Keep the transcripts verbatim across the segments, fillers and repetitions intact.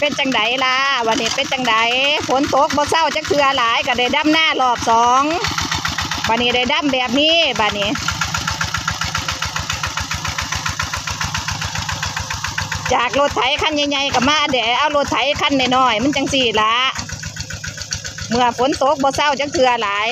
เป็นจังใดล่ะ บัดนี้เป็นจังใด ฝนตกบ่เซาจักเทื่อหลาย ก็ได้ดำนารอบสอง บัดนี้ได้ดำแบบนี้ บัดนี้ จากรถไถคันใหญ่ๆ ก็มาแด่เอารถไถคันน้อยๆ มันจังซี่ล่ะ เมื่อฝนตกบ่เซาจักเทื่อหลาย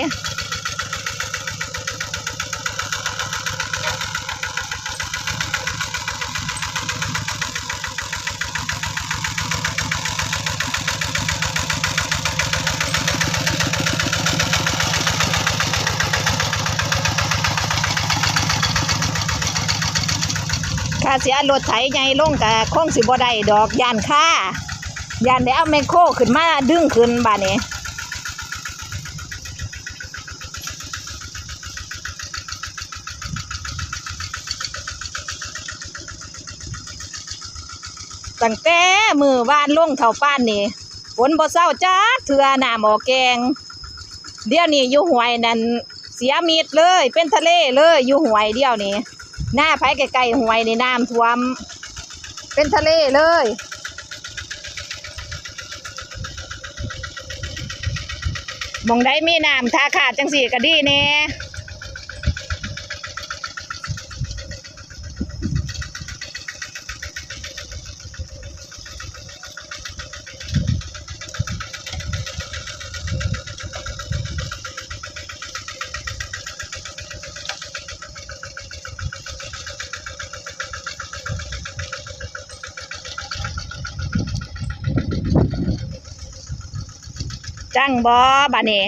ถ้าสิเอารถไถใหญ่ลงก็คงสิบ่ได้ดอก ย้านคา ย้านได้เอาแมคโครขึ้นมาดึงขึ้นบาดนี้ ตั้งแต่มื้อวานลงเท่าปานนี้ ฝนบ่เซาจักเทื่อ น้ำออกแก่ง เดี๋ยวนี้อยู่ห้วยนั่นเสียมิดเลย เป็นทะเลเลย อยู่ห้วยเดียวนี้ นาไผใกล้ๆห้วยนี่น้ำท่วม เป็นทะเลเลย หม่องใดมีน้ำท่าขาดจังซี่ก็ดีแน่ จั่งบ่บาดนี้